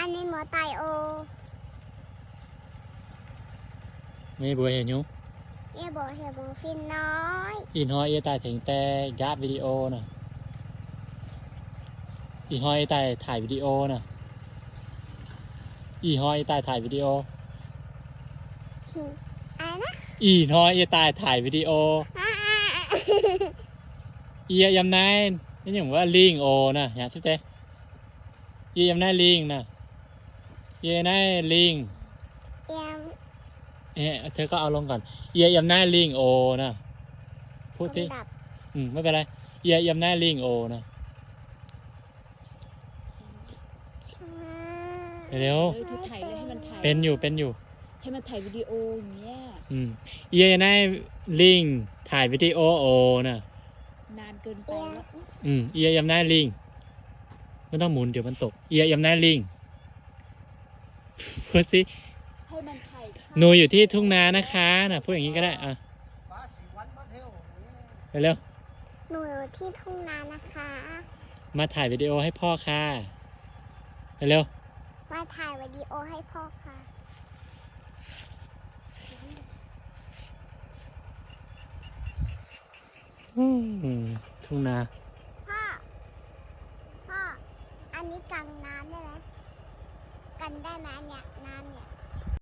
An ninh mbuo daaih oc. Meih mbuo heuc nyungc? Yie mbuo heuc mbuo fin noi. Ih hnoi yie daaih tengx die nqaapv video nor. Ih hnoi yie daaih taaih video nor. Ih hnoi yie daaih taaih video. Ih hnoi yie daaih taaih video. Yie yiem naaiv, naaiv nyungc wuov lingh oc nor, yaac duqv deix. Yie yiem naaiv lingh nor. Yie naaiv lingh. Teu gorngv au longx gaax. Yie yiem naaiv lingh oc nor. Puv diqv. Maiv benx lai. Yie yiem naaiv lingh oc nor. Liuz, benx nyungc, benx nyungc. Yie yiem naaiv lingh taaih video oc nor. Yie yiem naaiv lingh. Maiv dangh munx njoux maiv doqc. Yie yiem naaiv lingh. Puv diqv. หนูอยู่ที่ทุ่งนานะคะ นะ พูดอย่างนี้ก็ได้ อ่ะ เร็วๆ หนูอยู่ที่ทุ่งนานะคะ มาถ่ายวิดีโอให้พ่อค่ะ เร็วๆ มาถ่ายวิดีโอให้พ่อค่ะ ทุ่งนา พ่อ พ่อ อันนี้กางน้ำได้ไหม กันได้ไหมเนี่ย น้ำเนี่ย